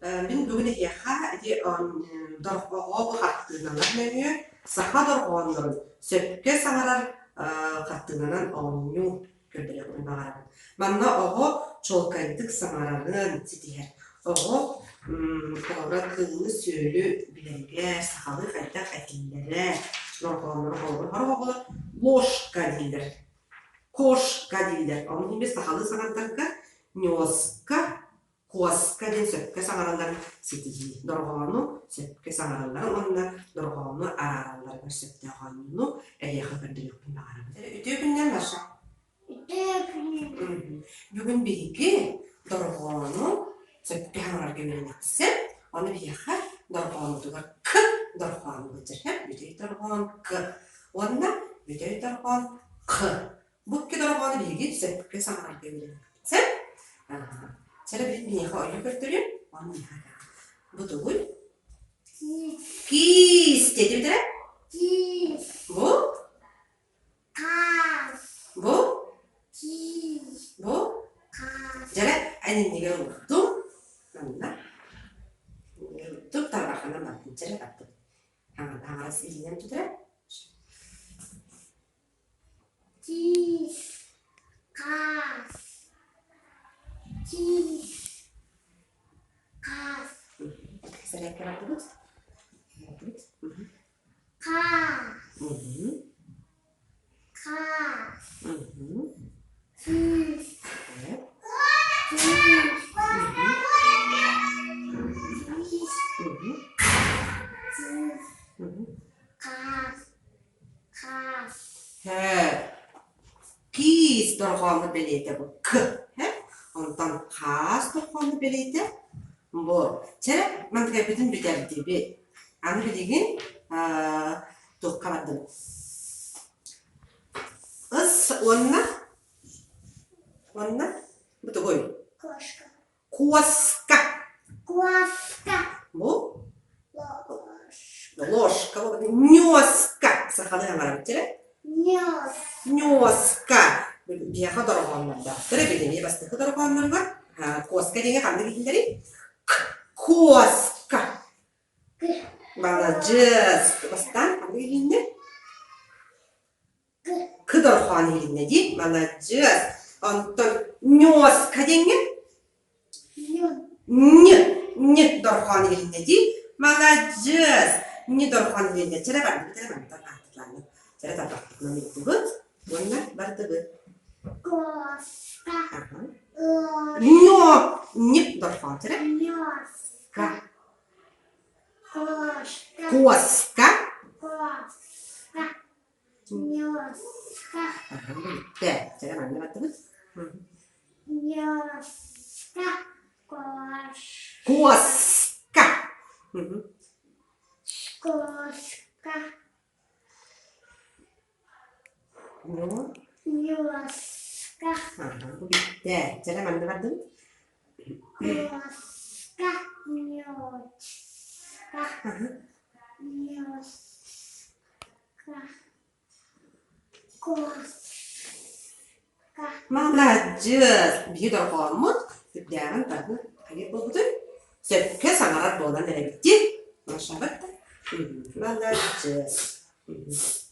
Мин бүгүн эһиэхэ ити дорҕоҕо бу хартыыналар нөҥүө саха дорҕооннорун сөпкө саҥарар хартыынанан оонньуу көрдөрүөхпүн баҕарабын. Манна оҕо чуолкайдык саҥарарын ситиһэр. Оҕо холобура кыылы-сүөлү билэригэр, сахалыы хайдах этиллэрэ, дорҕооннору холобура сорох оҕолор ложка дииллэр, кошка дииллэр. Ону иһин сахалыы саҥардарга ньуоска, куоска диэн сөпкө саҥаралларын ситиһии. Дорҕоону сөпкө саҥаралларын уонна дорҕоону арааралларыгар сөптөөх оонньууну эһиэхэ көрдөрүөхпүн баҕарабын. Үтүө күнүнэн, Маша. Үтүө күнүнэн. Бүгүн биһиги дорҕоону сөпкө саҥарарга үөрэниэхпит. Ону биһиэхэ дорҕоонутугар к дорҕоон сылдьар. Бүтэй дорҕоон к уонна бүтэй дорҕоон х. Бу икки дорҕоону биһиги сөпкө саҥарарга үөрэниэхпит. Сөп? Чэ, билин миэхэ ойуу көрдөрүөм, ону миэхэ Бу тугуй? Киис. Киис диэтибит эрэ? Киис. Бу? Хаас. Бу? Киис. Бу? Хаас. Дьэрэ, эн иннигэр уктум. Манна. Иннигэр уктум, тарбахынан бардым. Дьэрэ бардым. Аҥарас илиинэн тутара. Киис. Хаас. Киис. Хаас. Сэрээккэ бардыбыт. Бардыбыт. Хаас. Хаас. Киис. Киис. Киис. Киис. Хаас. Хаас. Киис дорҕоонун бэлиэтэ бу к. Онтон хаас дорҕоонун бэлиэтэ бу. Чэ, мантыкайбытын бүтэрдибит. Аны билигин туохха бардыбыт? Ыс уонна уонна бу тугуй? Кошка. Куоска. Куоска. Бу? Ложка. Ньуоска. Сахалыы саҥарабыт эрэ. Ньуос. Ньуоска. Биһиэхэ дорҕооннордоохтор эбит эмиэ бастакы дорҕоонноругар куоска диэҥҥэ ханнык иһиллэрий? Куоска. Маладьыас. Бастаан ханнык иһилиннэ? Кыдорхоон иһилиннэ дии, маладьыас. Онтон ньуоска диэҥҥэ н н дорхоон иһилиннэ дии, маладьыас. Н дорхоон иһилиннэ. Чэрэ бардыбыт эрэ мантан ааттылааннар. Чэрэ тарбахпытынан ыйдыбыт уонна бардыбыт. Куоска. Ньо н дорхоон чэрэ. Ньуоска. Куоска. Куоска. Ньуоска. Бүттэ. Чэ, манна бардыбыт. Ньуоска. Кош. Куоска. Куоска. Ньуо. Ньуоска. Бу бүттэ. Чэ, манна бардыбыт. Куоска. Ньуоска. Ньуоска. Маладьыас! Биһи дорҕооммут сүрдээҕин барытын хайыыр буолбутуй? Сөпкө саҥарар буолан эрэбит дии. Машабыт да? Маладьыас!